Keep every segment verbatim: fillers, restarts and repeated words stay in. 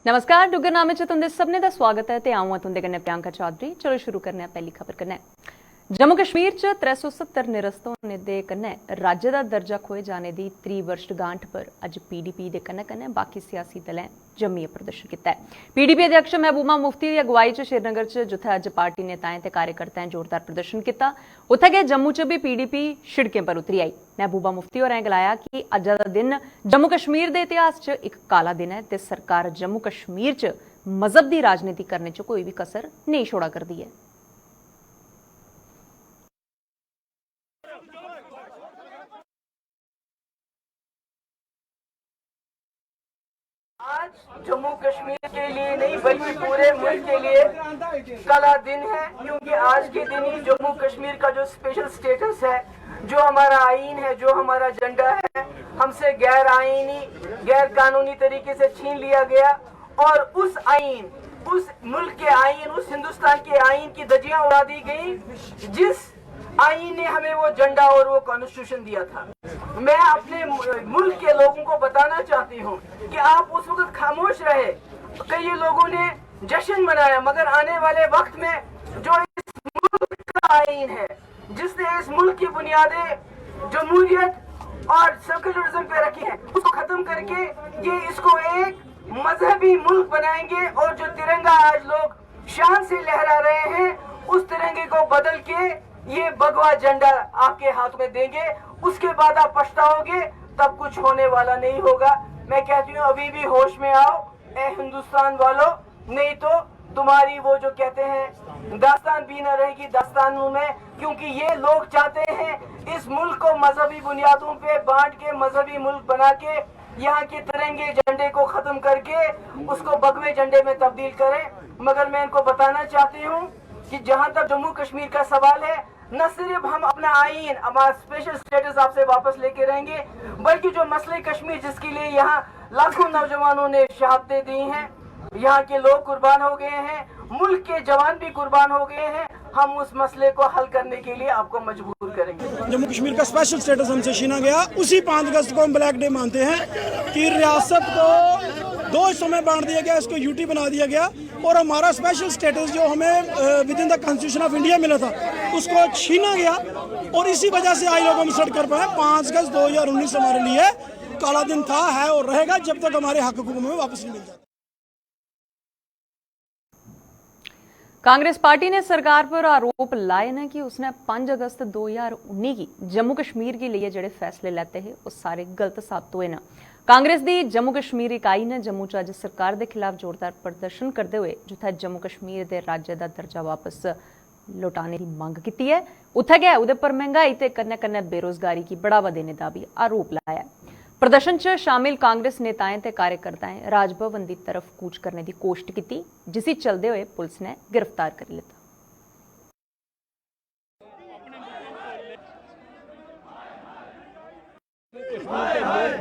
नमस्कार, डुग्गर नामे च तुंदे सभनें दा स्वागत ऐ ते अ'ऊं आं तुंदे कन्नै प्रियंका चौधरी। चलो शुरू करने आं पैह्ली खबर कन्नै। जम्मू कश्मीर च त्रै सौ सत्तर निरस्त होने दे कन्नै राज्य दा दर्जा खोए जाने दी त्री वर्षगांठ पर अज्ज पीडीपी दे कन्नै कन्नै बाकी सियासी दलें जम्मियै प्रदर्शन कीता ऐ। पीडीपी अध्यक्ष महबूबा मुफ्ती दी अगुवाई च श्रीनगर च जित्थै अज्ज पार्टी नेताएं ते कार्यकर्ताएं जोरदार प्रदर्शन कीता, उत्थै गै जम्मू च बी पीडीपी शिड़कें पर उतरी आई। महबूबा मुफ्ती होरें गलाया कि अज्जै दा दिन जम्मू कश्मीर दे इतिहास च इक काला दिन ऐ ते सरकार जम्मू कश्मीर च मजहब दी राजनीति करने च कोई बी कसर नेईं छोड़ा करदी ऐ। आज जम्मू कश्मीर के लिए नहीं, बल्कि पूरे मुल्क के लिए काला दिन है, क्योंकि आज के दिन ही जम्मू कश्मीर का जो स्पेशल स्टेटस है, जो हमारा आइन है, जो हमारा झंडा है, हमसे गैर आइनी, गैर कानूनी तरीके से छीन लिया गया। और उस आइन, उस मुल्क के आइन, उस हिंदुस्तान के आइन की धज्जियां उड़ा दी गई, जिस आइन ने हमें वो झंडा और वो कॉन्स्टिट्यूशन दिया था। मैं अपने मु-, मुल्क के लोगों को बताना चाहती हूँ कि आप उस वक्त खामोश रहे, कई लोगों ने जश्न मनाया, मगर आने वाले वक्त में जो इस मुल्क का आइन है, जिसने इस मुल्क की बुनियादें जमहूरियत और सेकुलरिज्म पे रखी हैं, उसको खत्म करके ये इसको एक मजहबी मुल्क बनाएंगे और जो तिरंगा आज लोग शान से लहरा रहे हैं, उस तिरंगे को बदल के ये भगवा झंडा आपके हाथ में देंगे। उसके बाद आप पछताओगे, तब कुछ होने वाला नहीं होगा। मैं कहती हूँ, अभी भी होश में आओ, ए हिंदुस्तान वालों, नहीं तो तुम्हारी वो जो कहते हैं दास्तान भी ना रहेगी दास्तानों में, क्योंकि ये लोग चाहते हैं इस मुल्क को मजहबी बुनियादों पे बांट के, मजहबी मुल्क बना के, यहाँ के तिरंगे झंडे को खत्म करके उसको भगवे झंडे में तब्दील करें। मगर मैं इनको बताना चाहती हूँ कि जहाँ तक जम्मू कश्मीर का सवाल है, न सिर्फ हम अपना आइन, हमारा स्पेशल स्टेटस आपसे वापस लेके रहेंगे, बल्कि जो मसले कश्मीर, जिसके लिए यहाँ लाखों नौजवानों ने शहादतें दी हैं, यहाँ के लोग कुर्बान हो गए हैं, मुल्क के जवान भी कुर्बान हो गए हैं, हम उस मसले को हल करने के लिए आपको मजबूर करेंगे। जम्मू कश्मीर का स्पेशल स्टेटस हमसे छीना गया, उसी पाँच अगस्त को हम ब्लैक डे मानते हैं कि रियासत को दो हिस्सों में बांट दिया गया, इसको यूटी बना दिया गया और हमारा स्पेशल स्टेटस जो हमें with in the constitution of India मिला था, उसको छीना गया। और इसी वजह से आज लोग हम सड़क पर आए। पाँच अगस्त दो हज़ार उन्नीस हमारे लिए काला दिन था, है और रहेगा, जब तक हमारे हक हुकूक हमें वापस नहीं मिल जाता। कांग्रेस पार्टी ने सरकार पर आरोप लाए न कि उसने पंज अगस्त दो हज़ार उन्नी गी जम्मू कश्मीर गी लेइयै जेह्ड़े फैसले लैते हे, ओह् सारे गलत साबत होए न। कांग्रेस दी जम्मू कश्मीर इकाई ने जम्मू च अज्ज सरकार दे खिलाफ जोरदार प्रदर्शन करदे होए, जित्थै जम्मू कश्मीर दे राज्य दा दर्जा वापस लौटाने दी मंग कीती ऐ, उत्थै गै ओह्दे पर मैंह्गाई ते कन्नै-कन्नै बेरोजगारी गी बढ़ावा देने दा बी आरोप लाया ऐ। प्रदर्शन च शामिल कांग्रेस नेताएं ते कार्यकर्ताएं राजभवन दी तरफ कूच करने दी कोशट कीती, जिसी चलदे होए पुलस ने गिरफ्तार करी लैता।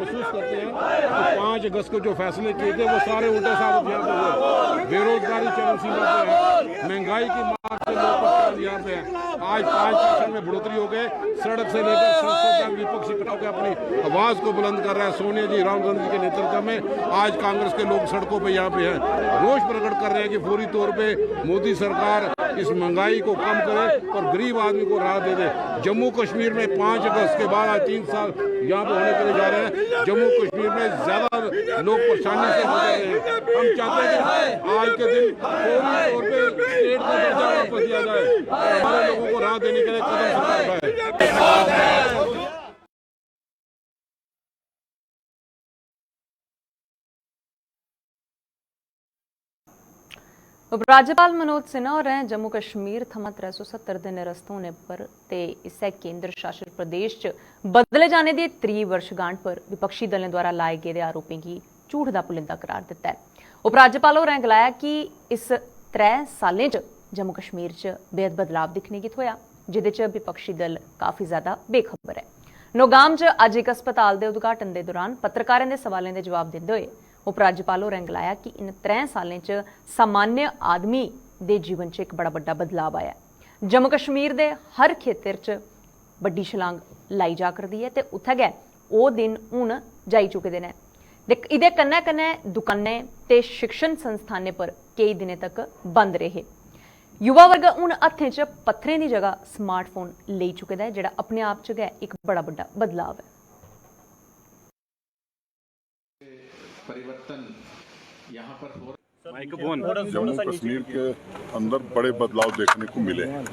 महसूस करते हैं कि पाँच अगस्त को जो फैसले किए थे, वो सारे उल्टे साबित यहाँ पे हुए। बेरोजगारी चरम सीमा पे है, महंगाई की मार से लोग परेशान यहाँ पे हैं। आज पाँच परसेंट में बढ़ोतरी हो गए, सड़क से लेकर संसद तक विपक्ष इकट्ठा होकर अपनी आवाज को बुलंद कर रहा है। सोनिया जी, राहुल गांधी जी के नेतृत्व में आज कांग्रेस के लोग सड़कों पे यहाँ पे हैं, रोष प्रकट कर रहे हैं कि फौरी तौर पे मोदी सरकार इस महंगाई को कम करे और गरीब आदमी को राहत दे दे। जम्मू कश्मीर में पाँच अगस्त के बाद आज तीन साल यहाँ पे होने के लिए जा रहे हैं। जम्मू कश्मीर में ज्यादा लोग परेशानी से गुजर रहे हैं। हम चाहते हैं कि आज के दिन फौरी तौर पे स्टेट का दर्जा वापस दिया जाए और हमारे लोगों को राहत देने के लिए कदम सरकार उठाए। उपराज्यपाल मनोज सिन्हा होरें जम्मू कश्मीर थमां त्रै सौ सत्तर दे निरस्त होने पर ते इस्सै केंद्र शासित प्रदेश च बदले जाने दी त्री वर्षगांठ पर विपक्षी दलें द्वारा लाए गेदे आरोपें गी झूठ दा पुलिंदा करार दित्ता ऐ। उपराज्यपाल होरें गलाया कि इस त्रै सालें च जम्मू कश्मीर च बेहद बदलाव दिक्खने गी थ्होआ, जेह्दे च विपक्षी दल काफी ज्यादा बेखबर ऐ। नौगाम च अज्ज इक अस्पताल दे उद्घाटन दे दौरान पत्रकारें दे सवालें दे जवाब दिंदे होए उपराज्यपाल होरें गलाया कि इन त्रैं सालें च सामान्य आदमी दे जीवन च इक बड़ा बड्डा बदलाव आया ऐ। जम्मू कश्मीर दे हर खेतर च बड्डी छलांग लाई जा करदी ऐ ते उत्थै गै ओह् दिन हून जाई चुके दे न। ते इदे कन्नै कन्नै दुकानें ते शिक्षण संस्थानें पर केई दिनें तक बंद रेह्। युवा वर्ग हून हत्थें च पत्थरें दी जगह स्मार्टफोन लेई चुके दा ऐ, जेह्ड़ा अपने आप च गै इक बड़ा बड्डा बदलाव ऐ। परिवर्तन यहाँ पर हो जम्मू कश्मीर के अंदर बड़े बदलाव देखने को मिले हैं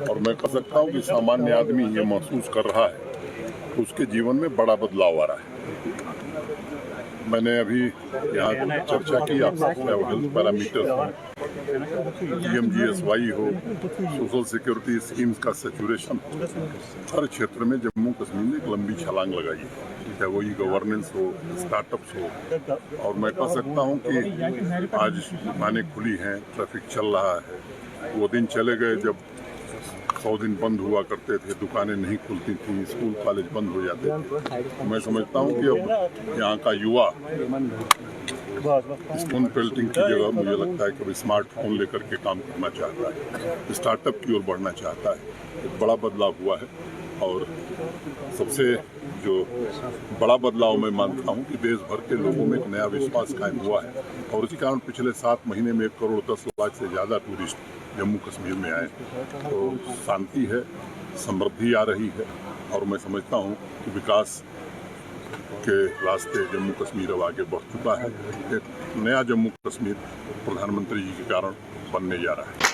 और मैं कह सकता हूँ कि सामान्य आदमी ये महसूस कर रहा है कि उसके जीवन में बड़ा बदलाव आ रहा है। मैंने अभी यहाँ चर्चा की आपसे, चाहे वो हेल्थ पैरामीटर्स हो, पी एम जी एस वाई हो, सोशल सिक्योरिटी स्कीम्स का सेचुरेशन हो, हर क्षेत्र में जम्मू कश्मीर ने एक लंबी छलांग लगाई है, चाहे वो ई गवर्नेंस हो, स्टार्टअप्स हो। और मैं कह सकता हूँ कि आज दुकानें खुली हैं, ट्रैफिक चल रहा है। वो दिन चले गए जब सौ दिन बंद हुआ करते थे, दुकानें नहीं खुलती थीं, स्कूल कॉलेज बंद हो जाते थे। मैं समझता हूँ कि अब यहाँ का युवा स्टोन पेल्टिंग की जगह मुझे लगता है कि अब स्मार्टफोन लेकर के काम करना चाहता है, स्टार्टअप की ओर बढ़ना चाहता है। एक बड़ा बदलाव हुआ है और सबसे जो बड़ा बदलाव मैं मानता हूँ कि देश भर के लोगों में एक नया विश्वास कायम हुआ है और इसी कारण पिछले सात महीने में एक करोड़ दस लाख से ज़्यादा टूरिस्ट जम्मू कश्मीर में आए। तो शांति है, समृद्धि आ रही है और मैं समझता हूँ कि विकास के रास्ते जम्मू कश्मीर अब आगे बढ़ चुका है। एक नया जम्मू कश्मीर प्रधानमंत्री जी के कारण बनने जा रहा है।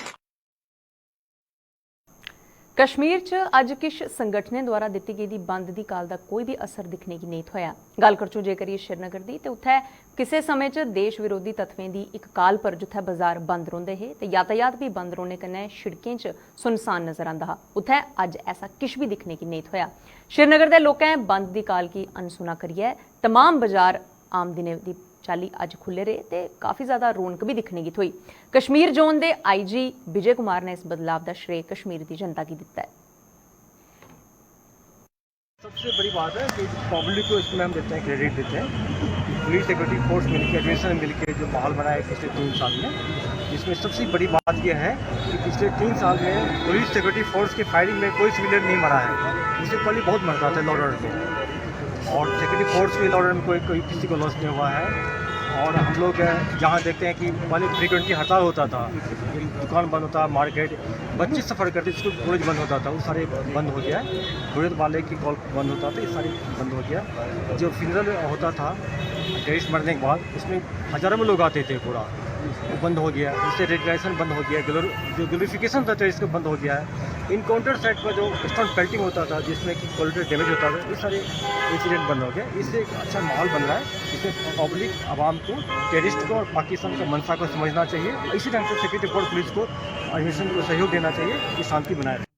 कश्मीर च अज्ज किश संगठनें द्वारा दित्ती गेदी बंद दी काल दा कोई बी असर दिक्खने गी नेईं थ्होआ। गल्ल करचो जेकर एह् श्रीनगर दी, ते उत्थै किसे समें च देश विरोधी तत्वें दी इक काल पर जित्थै बाजार बंद रौंह्दे हे ते यातायात बी बंद रौह्ने कन्नै शिड़कें च सुनसान नजर आंदा हा, उत्थै अज्ज ऐसा किश बी दिक्खने गी नेईं थ्होआ। श्रीनगर दे लोकें बंद दी काल गी अनसुना करियै तमाम बाजार आम दिनें दी चाल्ली अज्ज खु'ल्ले रेह् ते काफी ज्यादा रौनक बी दिक्खने गी थ्होई। कश्मीर जोन दे आई जी विजय कुमार ने इस बदलाव दा श्रेय कश्मीर दी जनता गी दित्ता ऐ। सबसे बड़ी बात है कि पब्लिक को इसमें हम देते हैं, क्रेडिट देते हैं। पुलिस सिक्योरिटी फोर्स मिलकर, एडमिशन मिलकर जो माहौल बनाया है पिछले तीन साल में, इसमें सबसे बड़ी बात यह है कि पिछले तीन साल में पुलिस सिक्योरिटी फोर्स की फायरिंग में कोई सिविलियन नहीं मरा है। इससे पहले बहुत मरता था लॉ एंड ऑर्डर में, और सिक्योरिटी फोर्स भी लॉ एंड ऑर्डर में कोई कोई किसी को लॉस नहीं हुआ है। और हम लोग जहाँ देखते हैं कि पहले फ्रीक्वेंटली हड़ताल होता था, दुकान बंद होता, मार्केट, बच्चे सफ़र करते, स्कूल कॉलेज बंद होता था, वो सारे बंद हो गया है। गुरुद्वारे की कॉल बंद होता था, ये सारे बंद हो गया। जो फ्यूनरल होता था टेररिस्ट मरने के बाद, उसमें हज़ारों में लोग आते थे पूरा, वो बंद हो गया। इससे रेकग्नाइजेशन बंद हो गया, ग्लोर जो ग्लोरिफिकेशन था टेररिस्ट का बंद हो गया है। इनकाउंटर साइट पर जो स्टोन पेल्टिंग होता था जिसमें कि कोलेटरल डैमेज होता था, ये सारे इंसिडेंट बंद हो गया। इससे एक अच्छा माहौल बन रहा है, इसमें पब्लिक आवाम को टेररिस्ट को और पाकिस्तान का मंशा को समझना चाहिए। इसी ढंग से सिक्योरिटी फोर्स पुलिस को एडमिशन को सहयोग देना चाहिए कि शांति बनाए रहे।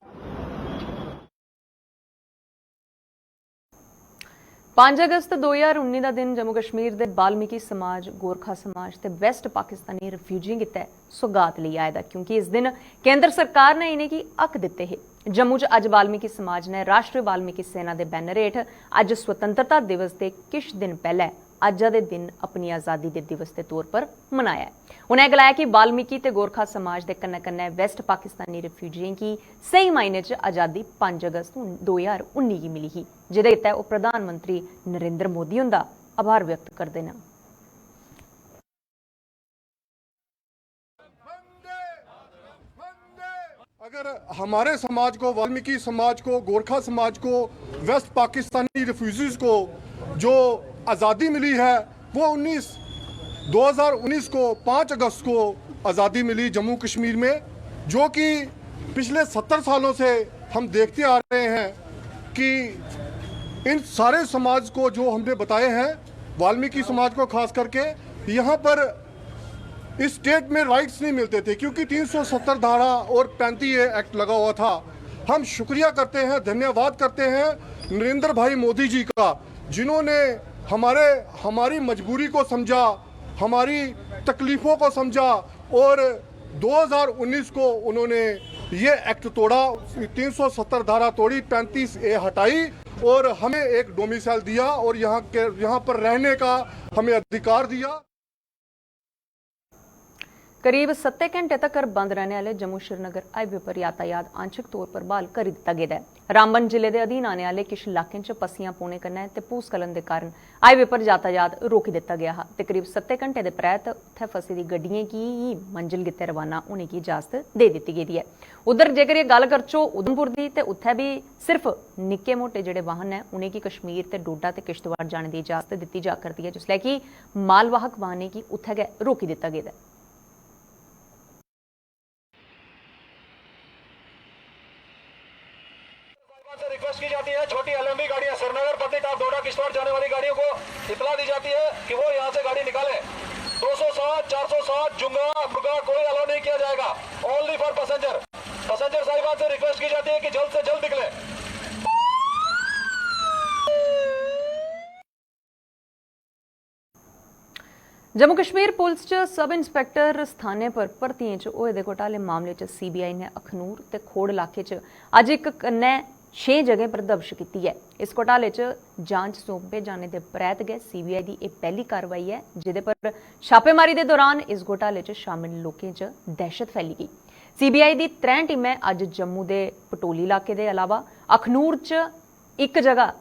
पंज अगस्त दो ज्हार उन्नी दा दिन जम्मू कश्मीर दे बाल्मीकि समाज, गोरखा समाज ते वैस्ट पाकिस्तानी रिफ्यूजियें गितै सौगात लेई आए दा, क्योंकि इस दिन केंद्र सरकार ने इ'नेंगी हक दित्ते हे। जम्मू च अज्ज बाल्मीकि समाज ने राष्ट्री बाल्मीकि सेना दे बैनर हेठ अज्ज स्वतंत्रता दिवस दे किश दिन पैह्ले अज्जै दे दिन अपनी आजादी दे दिवस दे तौर पर मनाया ऐ। उ'नें गलाया कि बाल्मीकि ते गोरखा समाज दे कन्नै-कन्नै वैस्ट पाकिस्तानी रिफ्यूजियें गी स्हेई मायने च आजादी पंज अगस्त दो ज्हार उन्नी गी मिली ही, जेह्दे गितै ओह् प्रधानमंत्री नरेंद्र मोदी हुंदा आभार व्यक्त करदे न। अगर हमारे समाज को, वाल्मीकि समाज को, गोरखा समाज को, वेस्ट पाकिस्तानी रिफ्यूजीज को जो आज़ादी मिली है, वो उन्नीस दो हज़ार उन्नीस को पाँच अगस्त को आज़ादी मिली जम्मू कश्मीर में, जो कि पिछले सत्तर सालों से हम देखते आ रहे हैं कि इन सारे समाज को जो हमने बताए हैं, वाल्मीकि समाज को खास करके, यहाँ पर इस स्टेट में राइट्स नहीं मिलते थे, क्योंकि तीन सौ सत्तर धारा और पैंतीस ए एक्ट लगा हुआ था। हम शुक्रिया करते हैं, धन्यवाद करते हैं नरेंद्र भाई मोदी जी का, जिन्होंने हमारे, हमारी मजबूरी को समझा, हमारी तकलीफ़ों को समझा और दो हज़ार उन्नीस को उन्होंने ये एक्ट तोड़ा, तीन सौ सत्तर धारा तोड़ी, पैंतीस ए हटाई और हमें एक डोमिसाइल दिया और यहाँ के, यहाँ पर रहने का हमें अधिकार दिया। करीब सत्तें घैंटे तगर बंद रैहने आह्ले जम्मू श्रीनगर हाईवे पर यातायात आंशिक तौर पर ब्हाल करी दित्ता गेदा ऐ। रामबन जिले दे अधीन आने आह्ले किश इलाकें च पस्सियां पौने कन्नै ते भूस्खलन दे कारण हाईवे पर यातायात रोकी दित्ता गेआ हा ते करीब सत्तें घैंटे दे परैत उत्थै फसी दी गड्डियें गी ही मंजल गित्तै रवाना होने गी इजाजत देई दित्ती गेदी ऐ। उद्धर जेकर एह् गल्ल करचो उधमपुर दी, ते उत्थै बी सिर्फ निक्के मोटे जेह्ड़े वाहन न उ'नेंगी कश्मीर ते डोडा ते किश्तवाड़ जाने दी इजाजत दित्ती जा करदी ऐ, जिसलै कि मालवाहक वाहनें गी उत्थै गै रोकी दित्ता गेदा ऐ। से रिक्वेस्ट की जाती है, छोटी एलएमवी गाड़ियां, श्रीनगर, पत्नीटॉप, डोडा, किश्तवाड़ जाने वाली गाड़ियों को इतला दी जाती है कि वो यहाँ से गाड़ी निकालें। दो सौ सात, चार सौ सात, जुंगा, मुर्गा कोई अलाउ नहीं किया जाएगा, ओनली फॉर पैसेंजर। पैसेंजर साहिबान से रिक्वेस्ट की जाती है कि जल्द से जल्द निकलें। जम्मू कश्मीर पुलिस च सब इंस्पैक्टर स्थानें पर भर्तियें च होए दे घोटाले मामले च सीबीआई ने अखनूर ते खोड़ इलाके च अज्ज इक कन्नै छें जगहें पर दबिश कीती ऐ। इस घोटाले च जांच सौंपे जाने दे परैत गै सीबीआई दी एह् पैह्ली कार्रवाई ऐ, जेह्दे पर छापेमारी दे दौरान इस घोटाले च शामिल लोकें च दैह्शत फैली गेई। सीबीआई दी त्रैं टीमें अज्ज जम्मू दे पटोली इलाके दे अलावा अखनूर च इक जगह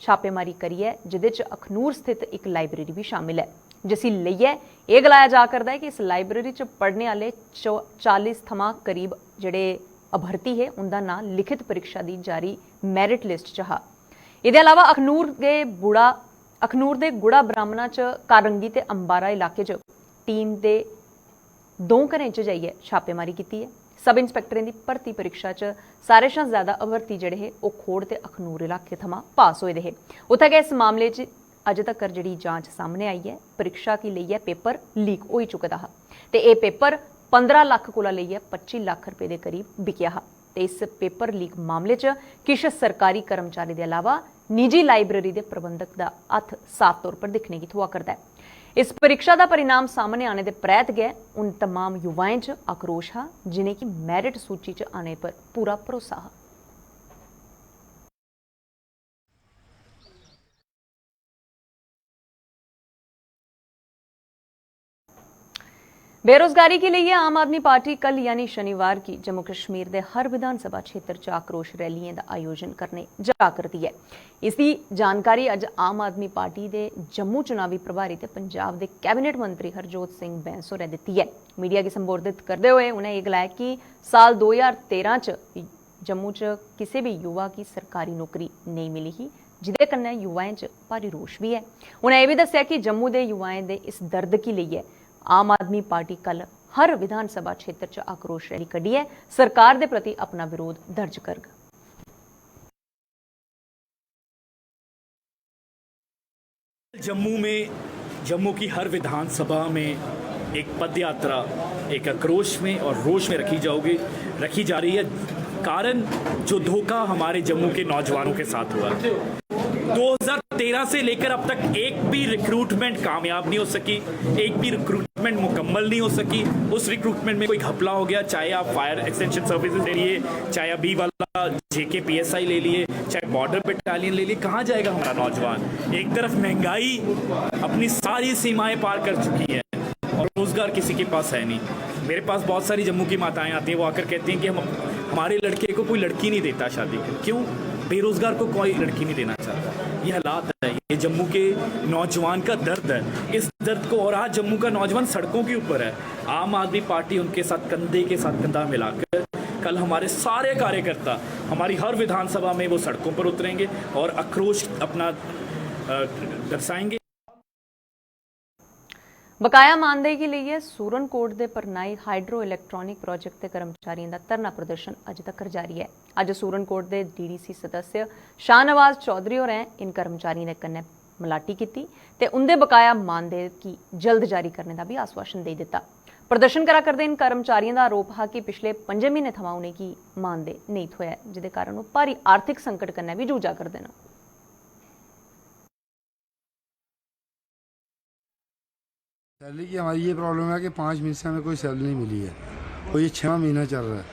छापेमारी करियै, जेह्दे च अखनूर स्थित इक लाइब्रेरी बी शामिल ऐ, जिसी लेइयै एह् गलाया जा करदा ऐ कि इस लाइब्रेरी च पढ़ने आह्ले चौ-, चाली थमां करीब जेह्ड़े अभ्यर्थी हे, उं'दा नांऽ लिखित परीक्षा दी जारी मैरिट लिस्ट च हा। एह्दे अलावा अखनूर दे गुड़ा, अखनूर दे गुड़ा ब्राह्मणा च कारंगी ते अंबारा इलाके च टीम दे दौं घरें च जाइयै छापेमारी कीती ऐ। सब इंस्पैक्टरें दी भर्ती परीक्षा च सारें शा ज्यादा अभ्यर्थी जेह्ड़े हे, ओह् खोड़ ते अखनूर इलाके थमां पास होए दे हे। उत्थै गै इस मामले च अज्ज तक्कर जेह्ड़ी जांच सामने आई ऐ, परीक्षा गी लेइयै पेपर लीक होई चुके दा हा ते एह् पेपर पंदरां लक्ख कोला लेइयै पच्ची लक्ख रपेऽ दे करीब बिकेआ हा। ते इस पेपर लीक मामले च किश सरकारी कर्मचारी दे अलावा निजी लाइब्रेरी दे प्रबंधक दा हत्थ साफ तौर पर दिक्खने गी थ्होआ करदा ऐ। इस परीक्षा दा परिणाम सामने आने दे परैत गै उन तमाम युवाएं च आक्रोश हा, जिनेंगी मैरिट सूची च आने पर पूरा भरोसा हा। बेरोजगारी गी लेइयै आम आदमी पार्टी कल यानी शनिवार गी जम्मू कश्मीर दे हर विधानसभा क्षेत्र च आक्रोश रैलियें दा आयोजन करने जा करदी ऐ। इसदी जानकारी अज्ज आम आदमी पार्टी दे जम्मू चुनावी प्रभारी ते पंजाब दे कैबिनेट मंत्री हरजोत सिंह बैंस होरें दित्ती ऐ। मीडिया गी संबोधित करदे होए उ'नें एह् गलाया कि साल दो ज्हार तेरां च जम्मू च किसे बी युवा गी सरकारी नौकरी नेईं मिली ही, जिदे कन्नै युवाएं च भारी रोष बी ऐ। उ'नें एह् बी दस्सेआ कि जम्मू दे युवाएं दे इस दर्द गी लेइयै आम आदमी पार्टी कल हर विधानसभा क्षेत्र च आक्रोश रैली कड्ढियै सरकार दे प्रति अपना विरोध दर्ज करग। जम्मू में, जम्मू की हर विधानसभा में एक पदयात्रा, एक आक्रोश में और रोष में रखी जाओगी, रखी जा रही है। कारण जो धोखा हमारे जम्मू के नौजवानों के साथ हुआ है, दो हज़ार तेरह से लेकर अब तक एक भी रिक्रूटमेंट कामयाब नहीं हो सकी, एक भी रिक्रूटमेंट मुकम्मल नहीं हो सकी। उस रिक्रूटमेंट में कोई घपला हो गया, चाहे आप फायर एक्सटेंशन सर्विसेज ले लिए, चाहे अभी वाला जेके पीएसआई ले लिए, चाहे बॉर्डर बटालियन ले लिए, कहाँ जाएगा हमारा नौजवान? एक तरफ महंगाई अपनी सारी सीमाएं पार कर चुकी है और रोजगार किसी के पास है नहीं। मेरे पास बहुत सारी जम्मू की माताएं आती हैं, वो आकर कहती हैं कि हम, हमारे लड़के को कोई लड़की नहीं देता शादी को। क्यों? बेरोजगार को कोई लड़की नहीं देना चाहता। ये हालात है, ये जम्मू के नौजवान का दर्द है। इस दर्द को, और आज जम्मू का नौजवान सड़कों के ऊपर है। आम आदमी पार्टी उनके साथ कंधे के साथ कंधा मिलाकर कल हमारे सारे कार्यकर्ता हमारी हर विधानसभा में वो सड़कों पर उतरेंगे और आक्रोश अपना, अ, दर्शाएंगे। बकाया मानदेय गी लेइयै सूरनकोट दे परनाई हाइड्रो इलैक्ट्रॉनिक प्रोजेक्ट दे कर्मचारियें दा धरना प्रदर्शन अज्ज तक्कर जारी ऐ। अज्ज सूरनकोट दे डीडीसी सदस्य शाहनवाज चौधरी होरें इन कर्मचारियें दे कन्नै मलाटी कीती ते उं'दे बकाया मानदेय गी जल्द जारी करने दा बी आश्वासन देई दित्ता। प्रदर्शन करा करदे इन कर्मचारियें दा आरोप हा कि पिछले पंजें म्हीनें थमां उ'नेंगी मानदेय नेईं थ्होआ ऐ, जेह्दे कारण ओह् भारी आर्थिक संकट कन्नै बी जूझा करदे न। सैलरी की हमारी ये प्रॉब्लम है कि पाँच महीने से हमें कोई सैलरी नहीं मिली है और ये छः महीना चल रहा है।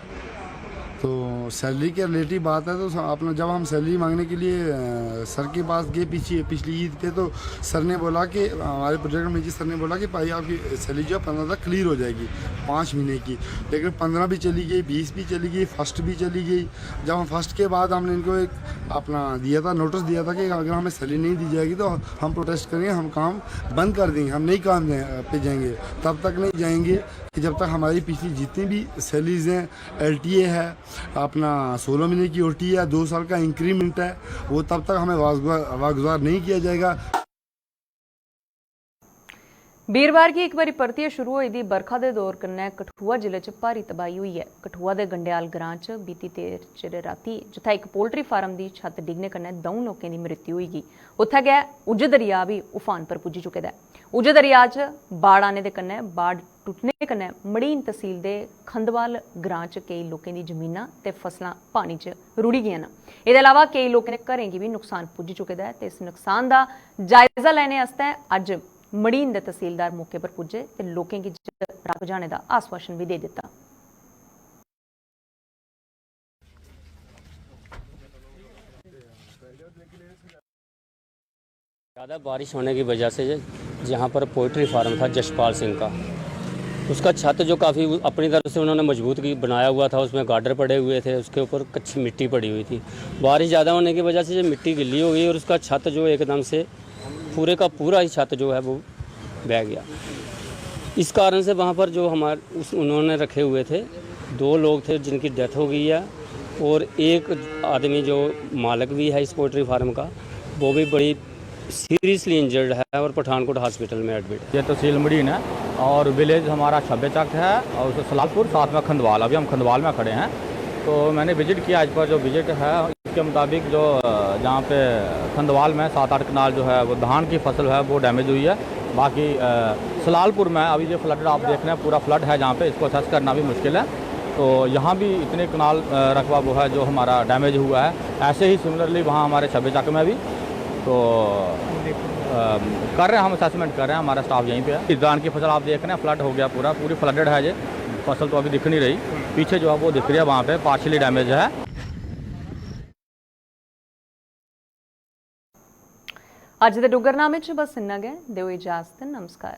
तो सैलरी के रिलेटिव बात है, तो स-, अपना, जब हम सैलरी मांगने के लिए, अ, सर के पास गए पीछे, पिछली ईद पे, तो सर ने बोला कि, हमारे प्रोजेक्ट मैनेजर सर ने बोला कि भाई, आपकी सैलरी जो है पन्द्रह तक क्लियर हो जाएगी, पाँच महीने की। लेकिन पन्द्रह भी चली गई, बीस भी चली गई, फर्स्ट भी चली गई। जब हम फर्स्ट के बाद हमने इनको एक अपना दिया था, नोटिस दिया था कि अगर हमें सैलरी नहीं दी जाएगी तो हम प्रोटेस्ट करेंगे, हम काम बंद कर देंगे, हम नहीं काम पे जाएंगे। तब तक नहीं जाएंगे कि जब तक हमारी पिछली जितनी भी सैलरीज हैं, एलटीए है, अपना सोलह महीने की ओटी है, दो साल का इंक्रीमेंट है, वो तब तक हमें वागुजार, वागुजार नहीं किया जाएगा। बीरवार गी इक बारी परतियै शुरू होई दी बरखा दे दौर कन्नै कठुआ जिले च भारी तबाही होई ऐ। कठुआ दे गंडेआल ग्रां च बीती देर चिर रातीं जित्थै इक पोल्ट्री फार्म दी छत्त डिग्गने कन्नै द'ऊं लोकें दी मृत्यु होई गेई, उत्थै गै उज्ज दरिया बी उफान पर पुज्जी चुके दा ऐ। उज्ज दरिया च बाड़ आने दे कन्नै बाड़ टुट्टने कन्नै मड़ीन तसील दे खंदवाल ग्रां च केई लोकें दी जमीनां ते फसलां पानी च रुढ़ी गेइयां न। एह्दे अलावा केई लोकें दे घरें गी बी नुकसान पुज्जी चुके दा ऐ ते इस नुकसान दा जायजा लैने आस्तै अज्ज मड़ीन दे तसीलदार मौके पर पुज्जे ते लोकें गी राह् बुझाने दा आश्वासन बी देई दित्ता। ज़्यादा बारिश होने की वजह से जहाँ पर पोल्ट्री फार्म था जशपाल सिंह का, उसका छत जो काफ़ी अपनी तरफ से उन्होंने मजबूत की बनाया हुआ था, उसमें गार्डर पड़े हुए थे, उसके ऊपर कच्ची मिट्टी पड़ी हुई थी। बारिश ज़्यादा होने की वजह से जो मिट्टी गिल्ली हो गई और उसका छत जो एकदम से पूरे का पूरा ही छत जो है वो बह गया। इस कारण से वहाँ पर जो हमारे उस उन्होंने रखे हुए थे, दो लोग थे जिनकी डेथ हो गई है और एक आदमी जो मालिक भी है इस पोल्ट्री फार्म का, वो भी बड़ी सीरियसली इंजर्ड है और पठानकोट हॉस्पिटल में एडमिट है। ये तहसील मड़ीन है और विलेज हमारा छब्बे चक है और सलालपुर, साथ में खंदवाल। अभी हम खंदवाल में खड़े हैं। तो मैंने विजिट किया, आज पर जो विजिट है इसके मुताबिक जो जहाँ पे खंदवाल में सात आठ कनाल जो है वो धान की फसल है वो डैमेज हुई है। बाकी सलालपुर में अभी जो फ्लड आप देख रहे हैं, पूरा फ्लड है जहाँ पे, इसको असेस करना भी मुश्किल है। तो यहाँ भी इतने कनाल रकबा वो है जो हमारा डैमेज हुआ है। ऐसे ही सिमिलरली वहाँ हमारे छब्बे चक में भी तो कर रहे हैं हम, असेसमेंट कर रहे हैं, हमारा स्टाफ यहीं पे है। धान की फसल आप देख रहे हैं, फ्लड हो गया पूरा, पूरी फ्लडेड है ये फसल, तो अभी दिख नहीं रही। पीछे जो है वो दिख रही है, वहाँ पे पार्शली डैमेज है। अज्ज दे डुग्गरनामे च बस इन्ना गै। देओ इजाजत, नमस्कार।